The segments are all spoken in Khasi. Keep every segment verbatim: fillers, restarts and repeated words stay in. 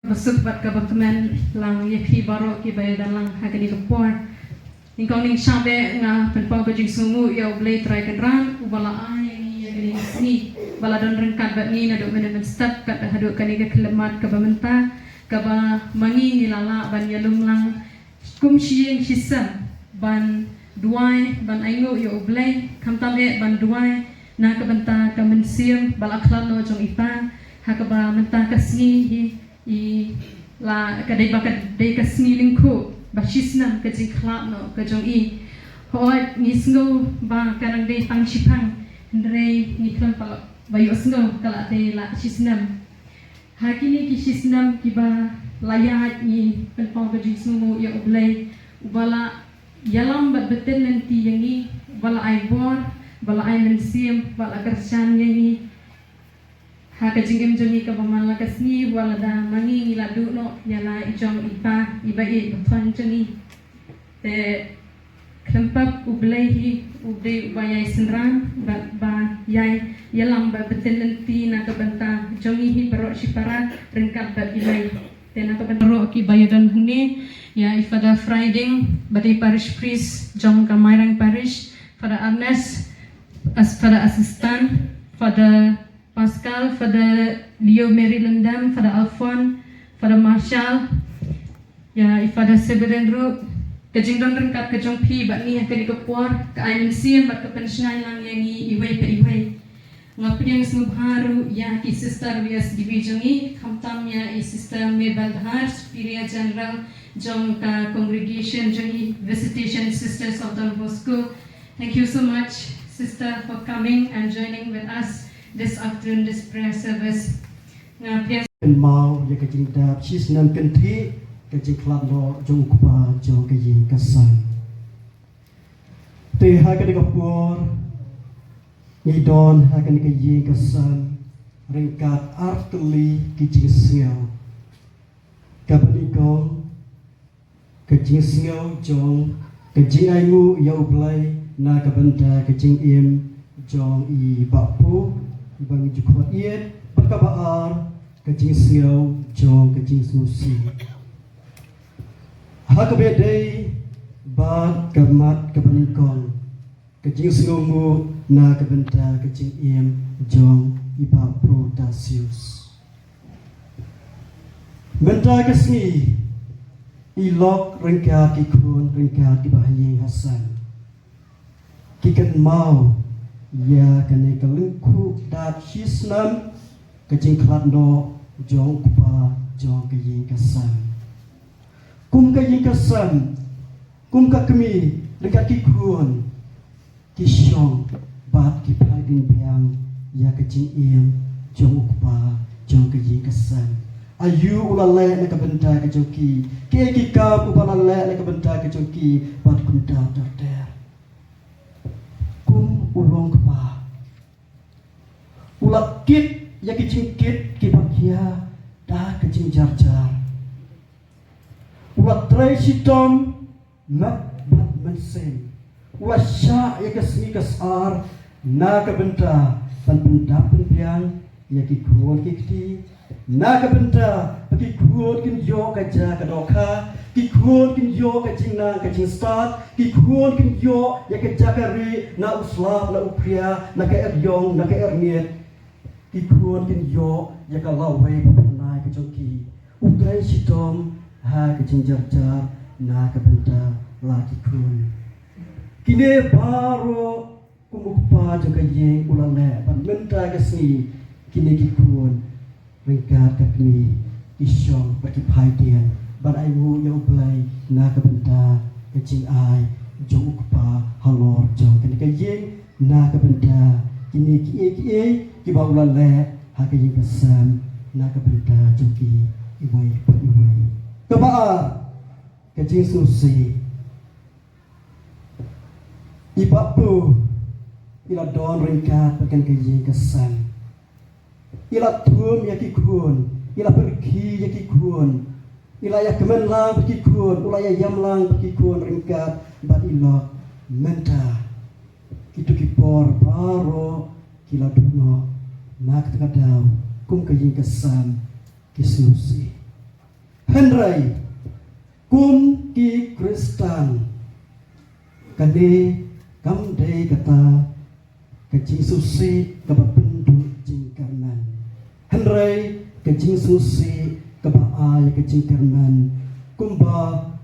Ba suk bad kaba kmen lang ïa phi baroh kiba ïadon lang ha kane ka por. Nyngkong nyngshah bha nga pynpaw ka jingsngewnguh ïa U Blei Trai Kynrad uba la ai ïa ngi ïa kane ka sngi ba la don ryngkat bad ngi naduh mynne mynstep kat haduh kane ka khyllipmat kaba mynta, kaba ma ngi ngi la lah ban ïalum lang kum shi ïing shi sem ban duwai, ban ainguh ïa U Blei, khamtam eh ban duwai na ka bynta ka mynsiem ba la khlad noh jong i pa, ha kaba mynta ka sngi hi i la ka dei ba ka dei ka sngi lyngkhuh ba shi snem ka jingkhlad noh ka jong i. Hooid ngi sngew ba ka dang dei tang shiphang, hynrei ngi khlem pat ba ïohsngew ka la dei la shi snem. Ha kine ki shi snem kiba la ïaid ngi pynpaw ka jingsngewnguh ïa U Blei uba la ïalam bad btin lynti ïa ngi, uba la ai bor, uba la ai mynsiem, uba la kyrshan ïa ngi ha ka jingim jong ngi kaba man la ka sngi, wat lada ma ngi ngi la duh noh ïa la i jong i pa iba ïeit ba thon jong ngi. Te khlem pep U Blei hi u dei uba ïai synran bad ba ïai ïalam bad btin lynti na ka bynta jong ngi hi baroh shipara ryngkat bad i Blei. Te na ka bynta baroh kiba ïadon hangne, ïa i Father Friday ba dei parish priest jong ka Mairang Parish, Father Ernest as Father Assistant, Father Pascal, Father Leo Mary Lyndam, Father Alphon, Father Marshall, ïa i Father Severin ruh. Ka jingdon ryngkat ka jong phi bad ngi ha kane ka por ka ai mynsiem bad ka pynshngaiñ lang ïa ngi iwei pa iwei. Nga pdiang sngewbha ruh ïa ki sister V S D B jong ngi, khamtam ïa i Sister Mabel Dhar, Superior General jong ka congregation jong ngi, Visitation Sisters of Don Bosco. Thank you so much, Sister, for coming and joining with us this afternoon, this prayer service. Nga pdiang kynmaw ïa ka jingdap shi snem kynthih ka jingkhlad noh jong u kpa jong ka ïing ka sem. Te ha kane ka por ngi don ha kane ka ïing ka sem ryngkat artylli ki jingsngew. Kaba nyngkong, ka jingsngew jong ka jingainguh ïa U Blei na ka bynta ka jingim jong i Bah Pu iba ngi ju khot ïeit, bad kaba ar, ka jingsngew jong ka jingsngewsih. Ha kaba dei bad ka mat kaba nyngkong, ka jingsngewnguh na ka bynta ka jingim jong i Bah Protasius. Mynta ka sngi i lok ryngkat ki khun ryngkat kiba ha ïing ha sem. Ki kynmaw ïa kane ka lyngkhuh dap shi snem ka jingkhlad noh jong u kpa jong ka ïing ka sem. Kum ka ïing ka sem, kum ka kmie ryngkat ki khun, ki shong bad ki phai dien biang ïa ka jingim jong u kpa jong ka ïing ka sem. Aïu u la leh na ka bynta ka jong ki, kiei ki kam uba la leh na ka bynta ka jong ki, bad kumta ter ter. Kum u long kpa, u la kit ïa ki jingkit kiba khia da ka jingjar jar. U la trei shitom met bad mynsiem. U la shah ïa ka sngi ka sar na ka bynta ban pyndap pynbiang ïa ki khun ki kti, na ka bynta ba ki khun kin ïoh ka jaka dohkha, ki khun kin ïoh ka jingnang ka jingstad, ki khun kin ïoh ïa ka jaka rieh na u slap na u phria, na ka eriong na ka erngit. Ki khun kin ïoh ïa ka lawei ba pynai ka jong ki. U trei shitom ha ka jingjar jar na ka bynta la ki khun. Kine baroh kum u kpa jong ka ïing u la leh bad mynta ka sngi kine ki khun ryngkat ka kmie ki shong bad ki phai dien ban ainguh ïa U Blei na ka bynta ka jingai jong u kpa halor jong kane ka ïing na ka bynta kine kiei kiei kiba u la leh ha ka ïing ka sem na ka bynta jong ki iwei pa iwei. Kaba ar, ka jingsngewsih. I Bah Pu i la don ryngkat bad kane ka ïing ka sem. I la thum ïa ki khun, i la pyrkhi ïa ki khun, i la ïakmen lang bad ki khun, u la ïaïam lang bad ki khun ryngkat bad i lok. Mynta kito ki por baroh ki la duh noh, na kata ka daw kum ka ïing ka sem ki sngewsih. Hynrei kum ki Khristan, kane kam dei kata ka jingsngewsih kaba pynduh jingkyrmen. Hynrei ka jingsngewsih kaba ai ka jingkyrmen, kumba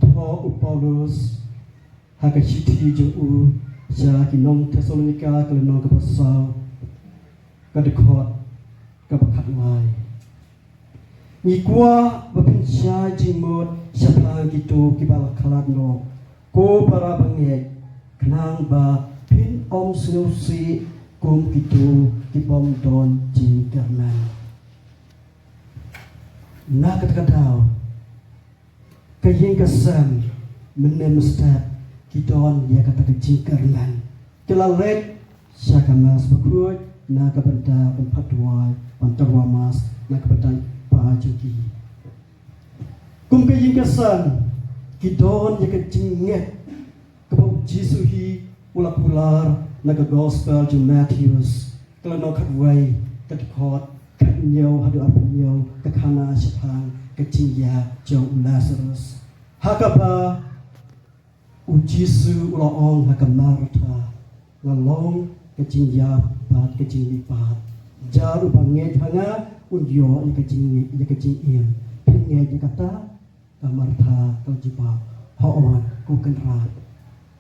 thoh u Paulus ha ka shithi jong u sha ki nong Thessalonika, ka lynnong kaba saw, ka dkhot kaba khatlai. Ngi kwah ba phin shai jingmut shaphang kito kiba la khlad noh, ko para bangeit, khnang ba phin ym sngewsih kum kito ki bym don jingkyrmen. Na kata ka daw, ka ïing ka sem mynne mynstep ki don ïa kata ka jingkyrmen. Ki la leit sha ka Mass Bakhuid na ka bynta ban phah duwai, ban tyrwa Mass na ka bynta i pa jong ki. Kum ka ïing ka sem, ki don ïa ka jingngeit kaba u Jisu hi u la kular na ka Gospel jong u Mathaios, ka lynnong khatwei, ka dkhot khathynñiew haduh arphew hynñiew, ka khana shaphang ka jingïap jong u Lasarus. Ha kaba u Jisu u la ong ha ka Martha, nga long ka jingïap bad ka jingmihpat. Jar uba ngeit ha nga un ïoh ïa ka jingngeit, ïa ka jingim. Phi ngeit ïa kata? Ka Martha ka la jubab, hooid ko Kynrad.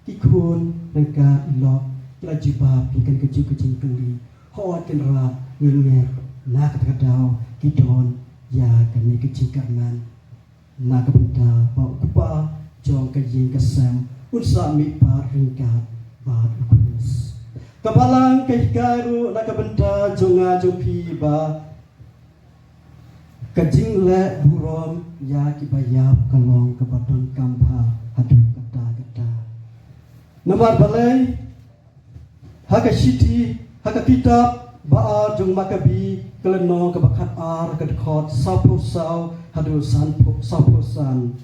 Ki khun ryngkat i lok ki la jubab ïa kane kajuh ka jingkylli, hooid Kynrad ngi ngeit. Na kata ka daw ki don ïa kane ka jingkyrmen. Na ka bynta ba u kpa jong ka ïing ka sem un sa mihpat ryngkat bad u Khrist. Ka Balang ka hikai ruh na ka bynta jong nga jong phi ba ka jingleh burom ïa kiba ïap ka long kaba donkam bha haduh katta katta. Namar balei? Ha ka shithi, ha ka kitab Ba Ar jong u Makabi, ka lynnong kaba khatar, ka dkhot sawphew saw haduh sanphew, sawphew san,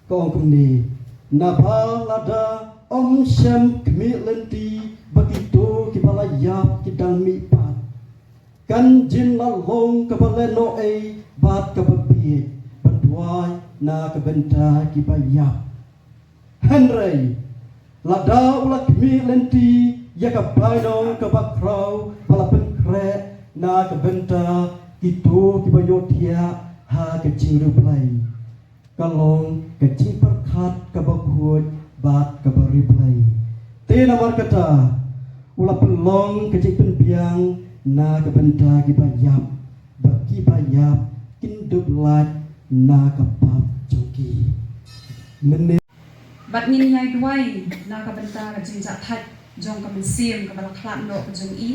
ka ong kumne: Naba lada ym shym khmih lynti ba kito kiba la ïap ki dang mihpat, kan jin la long kaba lehnohei bad kaba bieit ban duwai na ka bynta kiba ïap. Hynrei lada u la khmih lynti ïa ka bainong kaba khraw ba la pynkhreh na ka bynta kito kiba ïohthiah ha ka jingriewblei, ka long ka jingpyrkhat kaba khuid bad kaba riewblei. Te namar kata u la pynlong ka jingpynbiang na ka bynta kiba ïap, ba kiba ïap kin dup lait na ka pap jong ki. Mynne Bad ngin ïai duwai na ka bynta ka jingjahthait jong ka mynsiem kaba la khlad noh ka jong i.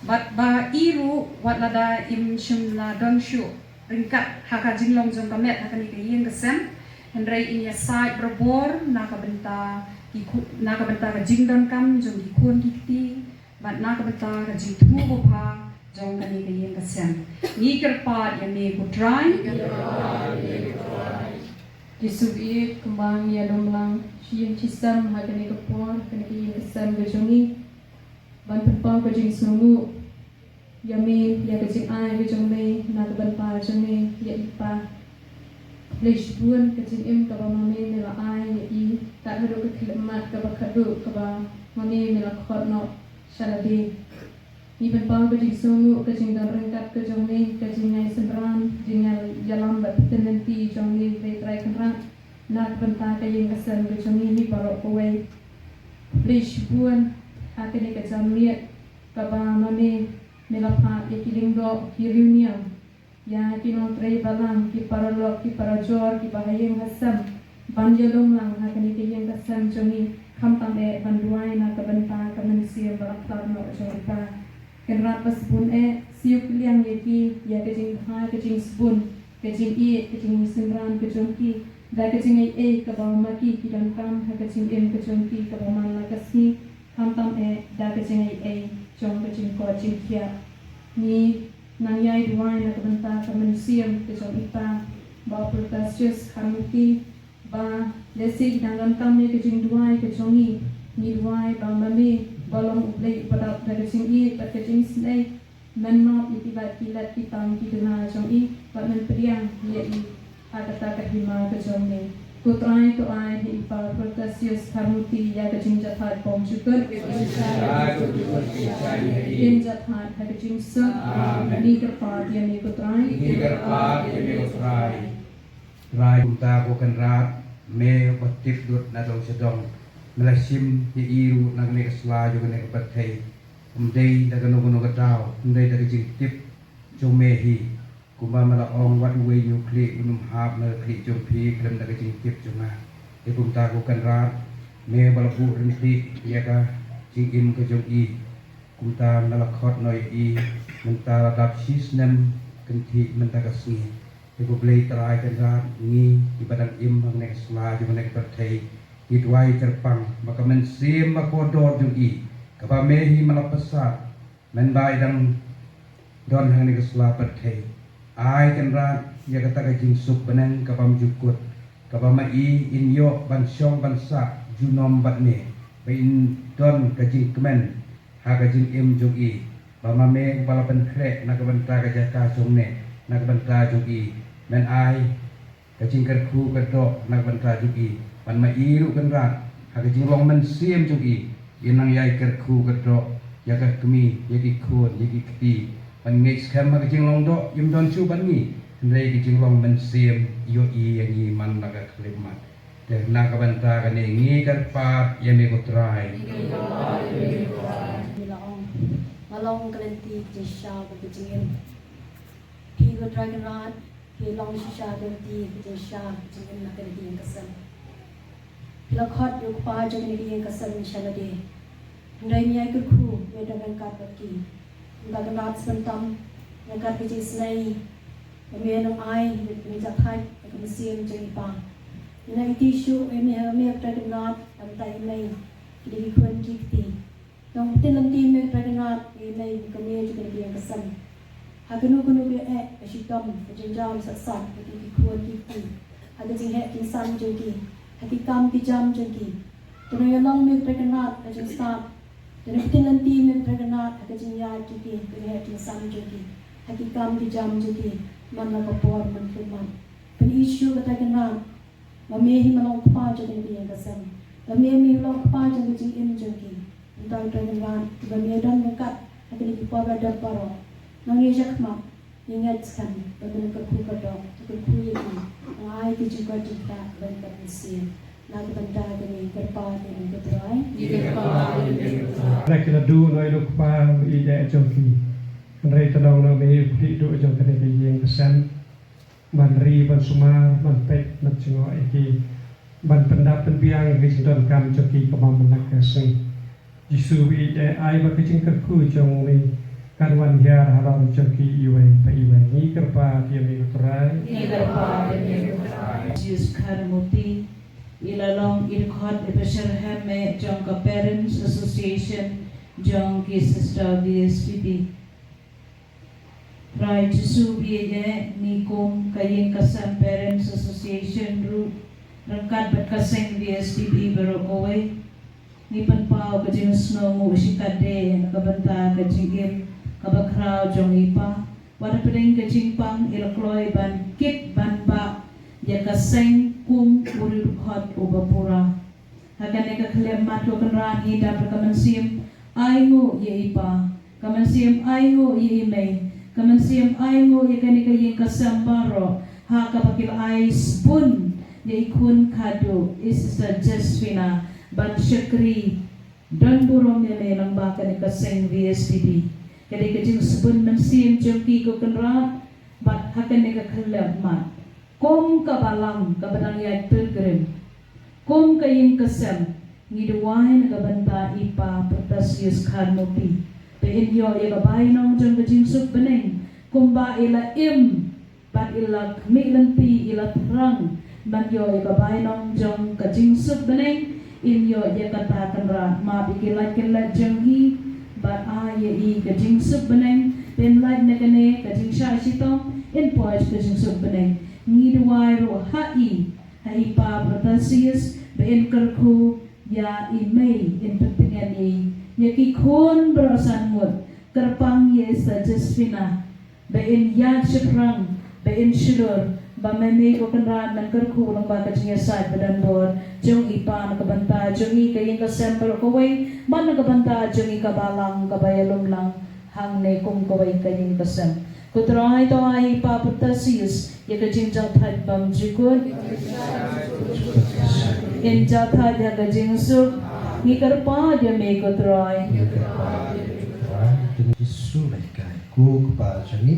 Bad ba i ruh wat lada im shym la don shuh ryngkat ha ka jinglong jong ka met ha kane ka ïing ka sem, hynrei in ïasaid barabor na ka bynta ki khu-, na ka bynta ka jingdonkam jong ki khun ki kti, bad na ka bynta ka jingthmu babha jong kane ka ïing ka sem. Ngi kyrpad ïa me ko Trai. Jisu, i kumba ngi ïa lum lang shi ïing shi sem ha kane ka por, ha kane ka ïing ka sem ka jong ngi, ban pynpaw ka jingsngewnguh ïa me, ïa ka jingai ka jong me na ka bynta jong me ïa i pa. Khublei shibun ka jingim kaba ma me me la ai ïa i, kat haduh ka khyllipmat kaba khadduh kaba ma me me la khot noh sha lade. Ngi pynpaw ka jingsngewnguh, ka jingdon ryngkat ka jong me, ka jingai synran, jingïalam bad pynlynti jong me, Blei Trai Kynrad, na ka bynta ka ïing ka sem ka jong ngi, ngi baroh kawei. Khublei shibun ha kane ka janmiet kaba ma me me la phah ïa ki lyngdoh, ki riewniam, ïa ki nongtrei balang, ki paralok, ki parajor, kiba ha ïing ha sem, ban ïalum lang ha kane ka ïing ka sem jong ngi, khamtam eh ban duwai na ka bynta ka mynsiem ba la khlad noh jong i pa. Kynrad ba sbun eh, siew kylliang ïa ki, ïa ka jingbha, ka jingsbun, ka jingïeit, ka jingisynran ka jong ki, da ka jingai ei kaba ma ki ki donkam ha ka jingim ka jong ki kaba man la ka sngi, khamtam eh da ka jingai ei jong ka jingkoit jingkhiah. Ngi nang ïai duwai na ka bynta ka mynsiem ka jong i pa, Bah Protasius Kharmuti, ba lehse i dang donkam ïa ka jingduwai ka jong ngi. Ngi duwai ba ma me ba long U Blei uba dap da ka jingïeit bad ka jingisynei, men map ïa ki lad ki lad ki tam ki duna jong i, bad men pdiang ïa i Ha kata ka hima ka jong me. Ko Trai, to ai ha i Pa Protasius Kharmuti ïa ka jingjahthait bymjukut. Ïa ka jingshah. Ïa ka jingjahthait ha ka jingsuk. Amen. Ngi kyrpad ïa me ko Trai. Ngi kyrpad ïa me ko Trai. Trai, kumta ko Kynrad, me ba tip lut na dong sha dong, me la shim ïa i ruh na kane ka sla jong kane ka pyrthei. Ym dei da kano kano ka daw, ym dei da ka jingtip jong me hi. Kumba me la ong, wat uwei u khlieh un ym hap na ka khlieh jong phi khlem da ka jingtip jong nga. Te kumta ko Kynrad, me ba la buh ryntih ïa ka jingim ka jong i, kumta me la khot noh ïa i, mynta la dap shi snem kynthih mynta ka sngi. Te ko Blei Trai Kynrad, ngi kiba dang im hangne ha sla jong kane ka pyrthei, ngi duwai kyrpang ba ka mynsiem ba kordor jong i, kaba me hi me la pyrsad, mynba i dang don hangne ha sla pyrthei, ai Kynrad ïa kata ka jingsuk bneng ka bymjukut, kaba ma i in ïoh ban shong ban sah junom bad me, ba in don ka jingkmen ha ka jingim jong i, ba ma me ba la pynkhreh na ka bynta ka jaka jong me, na ka bynta jong i, men ai ka jingkyrkhu ka doh na ka bynta jong i, ban ma i ruh Kynrad ha ka jinglong mynsiem jong i, i nang ïai kyrkhu ka doh ïa ka kmie, ïa ki khun, ïa ki kti, ban ngeit skhem ha ka jinglong doh im don shuh bad ngi, hynrei ka jinglong mynsiem ïoh i ïa ngi man la ka khyllipmat. Te na ka bynta kane ngi kyrpad ïa me ko Trai. Ngi la ong, nga long ka lynti ka jingshai bad ka jingim. Phi ko Trai Kynrad, phi long shisha ka lynti ka jingshai ka jingim na kane ka ïing ka sem. Phi la khot ïa u kpa jong kane ka ïing ka sem sha lade. Hynrei ngi ïai kyrkhu, ngi don ryngkat bad ki. Kumta Kynrad, sa pyntam ryngkat ka jingisynei ba me nang ai, ba me jahthait ïa ka mynsiem jong i pa. Ngi nang ïaid shuh ïa me, ha me ko Trai Kynrad, na ka bynta i mei, ki dei ki khun ki kti. Nang pynlynti me ko Trai Kynrad ïa i mei, ka mei jong kane ka ïing ka sem. Ha kano kano ka eh, ka shitom, ka jingjam sat sat, ha ki khun ki kti, ha ka jingheh jingsan jong ki, ha ki kam ki jam jong ki. To nang ïalong me ko Trai Kynrad ha ka jingstad. To nang pynlynti me ko Trai Kynrad ha ka jingïaid jong ki, ka jingheh jingsan jong ki, ha ki kam ki jam jong ki, man la ka por man khyllipmat. Pynïohi shuh ko Trai Kynrad ba me hi me long kpa jong kane ka ïing ka sem, ba me hi me long kpa jong ka jingim jong ki. Kumta ko Trai Kynrad, kiba me don ryngkat ha kine ki por ba dep baroh, nang ïa shakhmat, ngi ngeit skhem ba me nang kyrkhu ka doh, kyrkhu ïa ki, nang ai ki jingkoit jingkhiah ban kat mynsiem. Na ka bynta kane ngi kyrpad ïa me ko Trai. Ngi kyrpad ïa me ko Trai. Lada ki la duh noh ïa u kpa ba ïeit jong ki, hynrei to long noh me u khlieh duh jong kane ka ïing ka sem, ban ri ban sumar, ban peit ban jngoh ïa ki, ban pyndap pynbiang ïa ka jingdonkam jong ki kumba mynta ka sngi. Jisu ba ïeit, ai ba ka jingkyrkhu jong me kan wan hiar halor jong ki iwei pa iwei. Ngi kyrpad ïa me ko Trai. Ngi kyrpad ïa me ko Trai. Jisu Kharmuti, i la long i dkhot i ba shitrhem eh jong ka Parents Association jong ki Sister V S P P. Trai Jisu ba ïeit, ngi kum ka ïing ka sem Parents Association ruh, ryngkat bad ka seng V S P P baroh kawei, ngi pynpaw ka jingsngewnguh shikatdei na ka bynta ka jingim kaba khraw jong i pa. Wat hapdeng ka jingpang i la kloi ban kit ban bah ïa ka seng kum u riewdkhot uba pura. Ha kane ka khyllipmat ko Kynrad, ngi dap da ka mynsiem ainguh ïa i pa, ka mynsiem ainguh ïa i mei, ka mynsiem ainguh ïa kane ka ïing ka sem baroh, ha kaba ki la ai sbun ïa i khun khadduh, i Sister Josephina, ban shakri don burom ïa me lyngba kane ka seng V S P P. Ka dei ka jingsbun mynsiem jong ki ko Kynrad, bad ha kane ka khyllipmat, kum ka balang kaba dang ïaid pilgrim, kum ka ïing ka sem, ngi duwai na ka bynta i pa Protasius Kharmuti, ba in ïoh ïa ka bainong jong ka jingsuk bneng, kumba i la im bad i la khmih lynti, i la thrang ban ïoh ïa ka bainong jong ka jingsuk bneng. In ïoh ïa kata Kynrad, map ïa ki lait ki lait jong i, bad ai ïa i ka jingsuk bneng, ba in lait na kane ka jingshah shitom, in poi ka jingsuk bneng. Ngi duwai ruh ha i, ha i pa Protasius, ba in kyrkhu ïa i mei, in pyntngen ïa i, ïa ki khun baroh san ngut, kyrpang ïa i Sister Josephina, ba in ïaid shaphrang, ba in shlur, Ba mynne ko Kynrad men kyrkhu lyngba ka jingïasaid ba donbor jong i Pa na ka bynta jong i ka ïing ka sem baroh kawei, bad na ka bynta jong i ka balang kaba ïalum lang hangne kum kawei ka ïing ka sem. Ko Trai, to ai i Pa Protasius ïa ka jingjahthait bymjukut. Yn jahthait ïa ka jingsuk. Ngi kyrpad ïa me ko Trai. Jisu, ko Kpa jong ngi.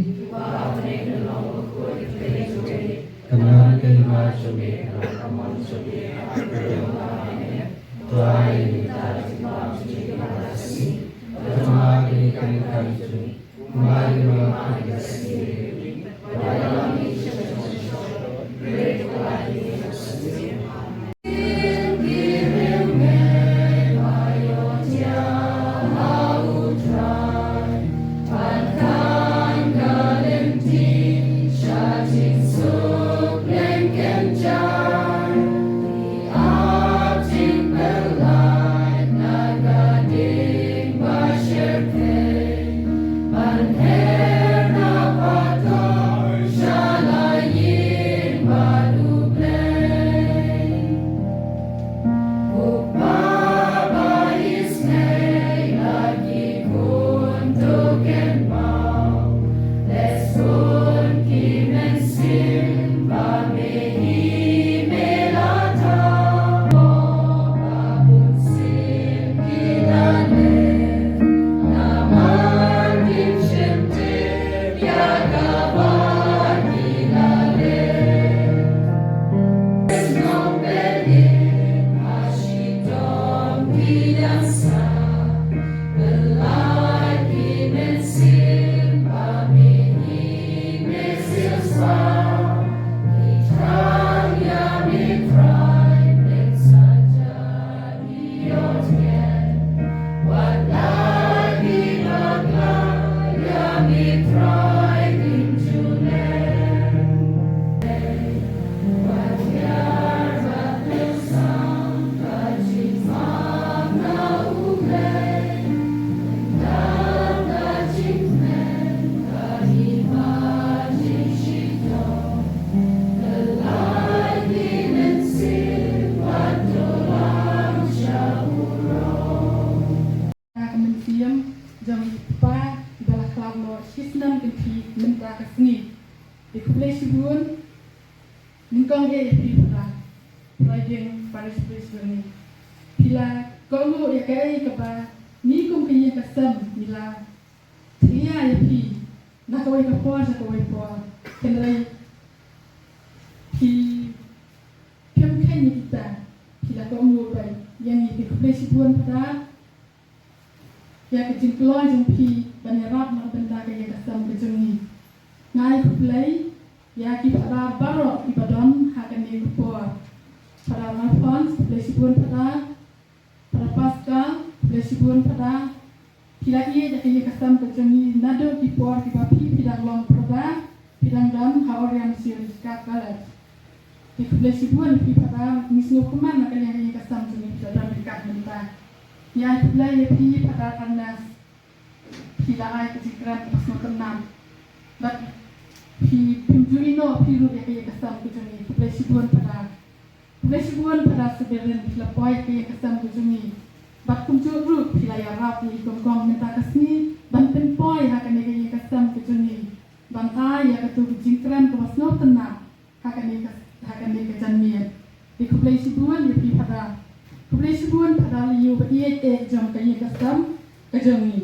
Ka mynsiem jong i Kpa iba la khlad noh shi snem kynthih mynta ka sngi. Te khublei shibun. Nyngkong eh ïa phi Phadar, Riding Parish Priest jong ngi. Phi la kohnguh ïa kaei kaba ngi kum ka ïing ka sem ngi la thiah ïa phi na kawei ka por sha kawei por. Hynrei phi, phim kheiñ ïa kita, phi la kohnguh bha ïa ngi. Te khublei shibun Phadar ïa ka jingkloi jong phi ban ïarap na ka bynta ka ïing ka sem ka jong ngi. Nga ai khublei ïa ki Phadar baroh kiba don ha kane ka por. Phadar Alphonse, khublei shibun Phadar. Phadar Pascal, khublei shibun Phadar. Phi la ïeit ïa ka ïing ka sem ka jong ngi naduh ki por kiba phi, phi dang long brother, phi dang don ha Oriel Missionary College. Te khublei shibun ïa phi Phadar, ngi sngewkmen na ka liang ka ïing ka sem jong ngi phi la don ryngkat mynta. Ngi ai khublei ïa phi Phadar Ernest, phi la ai ka jingkren kaba sngewtynnat. Bad phi, phim ju ïehnoh phi ruh ïa ka ïing ka sem ka jong ngi. Khublei shibun Phadar. Khublei shibun Phadar Severin, phi la poi ïa ka ïing ka sem ka jong ngi. Bad kumjuh ruh phi la ïarap ïa i Kong Kong mynta ka sngi ban pynpoi ha kane ka ïing ka sem ka jong ngi, ban ai ïa katu ka jingkren kaba sngewtynnat ha kane ka, ha kane ka janmiet. Te khublei shibun ïa phi Phadar. Khublei shibun Phadar Liu ba ïeit eh jong ka ïing ka sem ka jong ngi.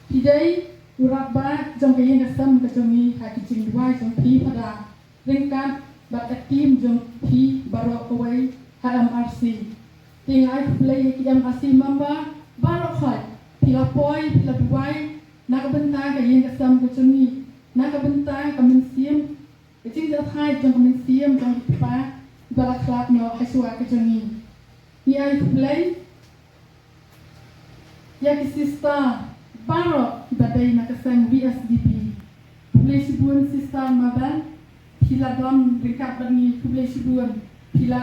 Phi dei u radbah jong ka ïing ka sem ka jong ngi ha ki jingduwai jong phi Phadar, ryngkat bad ka team jong phi baroh kawei ha M R C. Te nga ai khublei ïa ki M R C member baroh khoit, phi la poi, phi la duwai na ka bynta ka ïing ka sem ka jong ngi, na ka bynta ka mynsiem, ka jingjahthait jong ka mynsiem jong i Kpa ba la khlad noh ha shuwa ka jong ngi. Ngi ai khublei ïa ki sister baroh kiba dei na ka seng V S D P. Khublei shibun Sister Mabel, phi la don ryngkat bad ngi, khublei shibun. Phi la,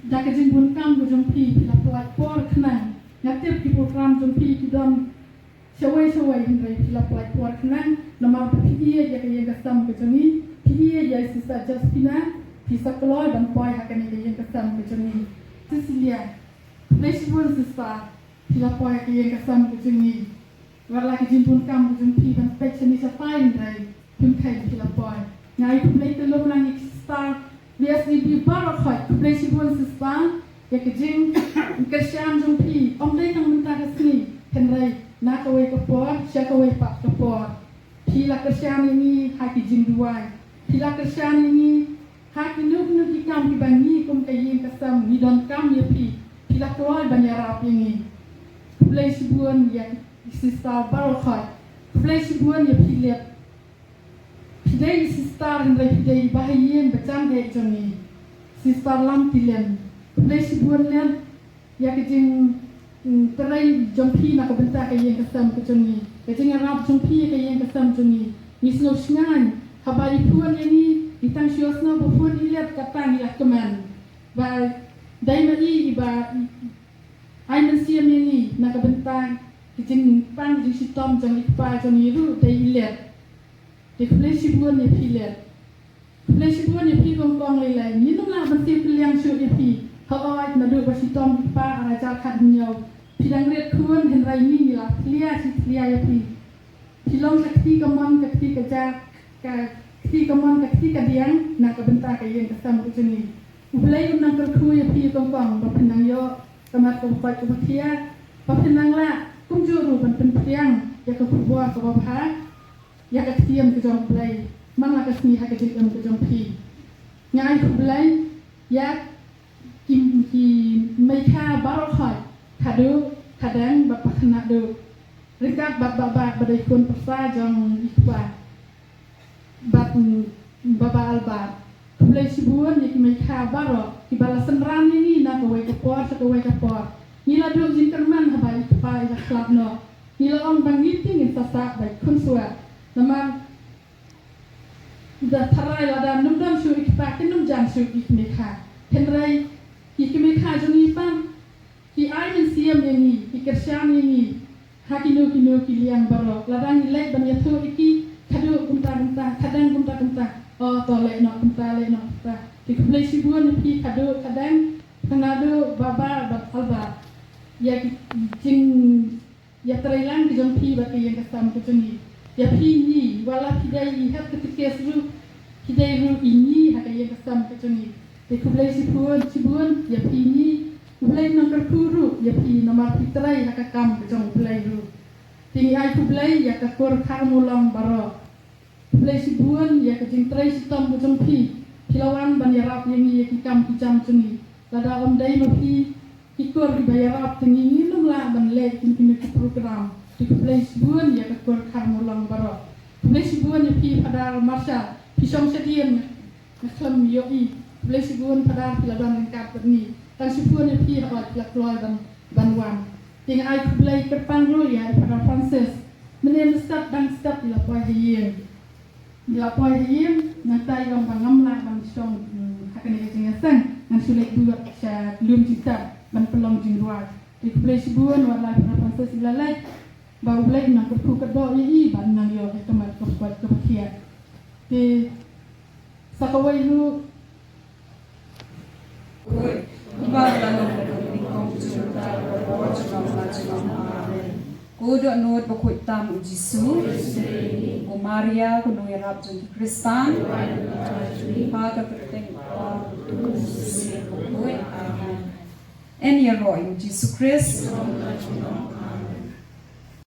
da ka jingbun kam ka jong phi, phi la pynlait por khnang. Nga tip ki program jong phi ki don shawei shawei, hynrei phi la poi por khnang namar ba phi ïeit ïa ka ïing ka sem ka jong ngi, phi ïeit ïa i Sister Josephina, phi sa kloi ban poi ha kane ka ïing ka sem ka jong ngi. Cecilia, khublei shibun Sister, phi la poi ha ka ïing ka sem ka jong ngi. Wat la ka jingdonkam ka jong phi ban peit shane shatai, hynrei phim kheiñ phi la poi. Nga ai khublei kyllup lang ïa ki Sister V S D B baroh khoit, khublei shibun Sister ïa ka jingkyrshan jong phi, ym dei tang mynta ka sngi hynrei na kawei ka por sha kawei pat ka por. Phi la kyrshan ïa ngi ha ki jingduwai, phi la kyrshan ïa ngi ha kino kino ki kam kiba ngi kum ka ïing ka sem ngi donkam ïa phi, phi la kloi ban ïarap ïa ngi. Khublei shibun ïa ki Sister baroh khoit, khublei shibun ïa phi Lep. Phi dei i Sister hynrei phi dei i bahaïing ba jan eh jong ngi, Sister Lamtien. Khublei shibun Lep ïa ka jing, mm, trei jong phi na ka bynta ka ïing ka sem ka jong ngi, ka jingïarap jong phi ïa ka ïing ka sem jong ngi. Ngi sngew shngaiñ haba i phone ïa ngi, ngi tang shu sngew ba phone i Lep, kata ngi la kmen ba dei ma i iba ai mynsiem ïa ngi na ka bynta ka jingpang jingshitom jong i kpa jong ngi ruh dei i Lep. Te khublei shibun ïa phi Lep. Khublei shibun ïa phi kong kong Leilei. Ngin ym lah ban siew kylliang shuh ïa phi. Hooid, naduh ba shitom i kpa ar hajar khathynñiew phi dang rit khun, hynrei ngi ngi la thlia shi thlia ïa phi. Phi long ka kti kamon ka kti kaja, ka kti kamon ka kti kadiang na ka bynta ka ïing ka sem ka jong ngi. U Blei un nang kyrkhu ïa phi kong kong, ba phin nang ïoh ka mat kaba koit kaba khiah, ba phin nang lah kumjuh ruh ban pynphriang ïa ka khubor kaba bha, ïa ka ktien ka jong U Blei man la ka sngi ha ka jingim ka jong phi. Nga ai khublei ïa ki, ki mei kha baroh khoit, khaduh, khadeng bad pakhynnah duh, ryngkat bad Bah Bah ba dei khun pyrsa jong i kpa bad, mm, Bah Bah Albert. Khublei shibun ïa ki mei kha baroh kiba la synran ïa ngi na kawei ka por sha kawei ka por. Ngi la duh jingkyrmen haba i kpa i la khlad noh. Ngi la ong ba ngi te ngin sa sah bad khun swet. Namar da tharai lada ym don shuh i kpa, kin ym jan shuh ki mei kha. Hynrei ki mei kha jong ngi pat ki ai mynsiem ïa ngi, ki kyrshan ïa ngi ha kino kino ki liang baroh. Lada ngi leit ban ïathuh ïa ki, khaduh kumta kumta, khadeng kumta kumta, oh to leh noh kumta, leh noh kumta. Te khublei shibun ïa phi khaduh, khadeng, khana duh, Bah Bah bad Albert, ïa ki jing ïatreilang ka jong phi bad ka ïing ka sem ka jong ngi. Ïa phi ngi, wat la phi dei i head katekis ruh, phi dei ruh i ngi ha ka ïing ka sem ka jong ngi. Te khublei shibun shibun ïa phi ngi. U Blei un nang kyrkhu ruh ïa phi namar phi trei ha ka kam ka jong U Blei ruh. Te ngi ai khublei ïa ka kur Kharmulong baroh. Khublei shibun ïa ka jingtrei shitom ka jong phi. Phi la wan ban ïarap ïa ngi ïa ki kam ki jam jong ngi. Lada ym dei ma phi ki kur kiba ïarap te ngi ngin ym lah ban leh kino kino ki program. Te khublei shibun ïa ka kur Kharmulong baroh. Khublei shibun ïa phi Phadar Marshal, phi shong shadien. Nga khlem ïohi. Khublei shibun Phadar, phi la don ryngkat bad ngi. Tang shibun ïa phi haba phi la kloi ban, ban wan. Te nga ai khublei kyrpang ruh ïa i Phadar Francis. Mynne mynstep dang step i la poi ha ïing. I la poi ha ïing, nangta i ong ba ngam lah ban shong, mm, ha kane ka jingïaseng. Ngan shu leit bud sha lum jingtep ban pynlong jingrwai. Te khublei shibun, wat la i Phadar Francis i la leit, ba U Blei un nang kyrkhu kyrdoh ïa i, ba un nang ïoh ïa ka mat kaba koit kaba khiah. Te sa kawei ruh. Ko dohnud bakhuid tam u Jisu, ko Maria ko nongïarap jong ki Khristan, ha ka kyrteng u Trai. Amen. Yn ïaroh ïa u Jisu Khrist.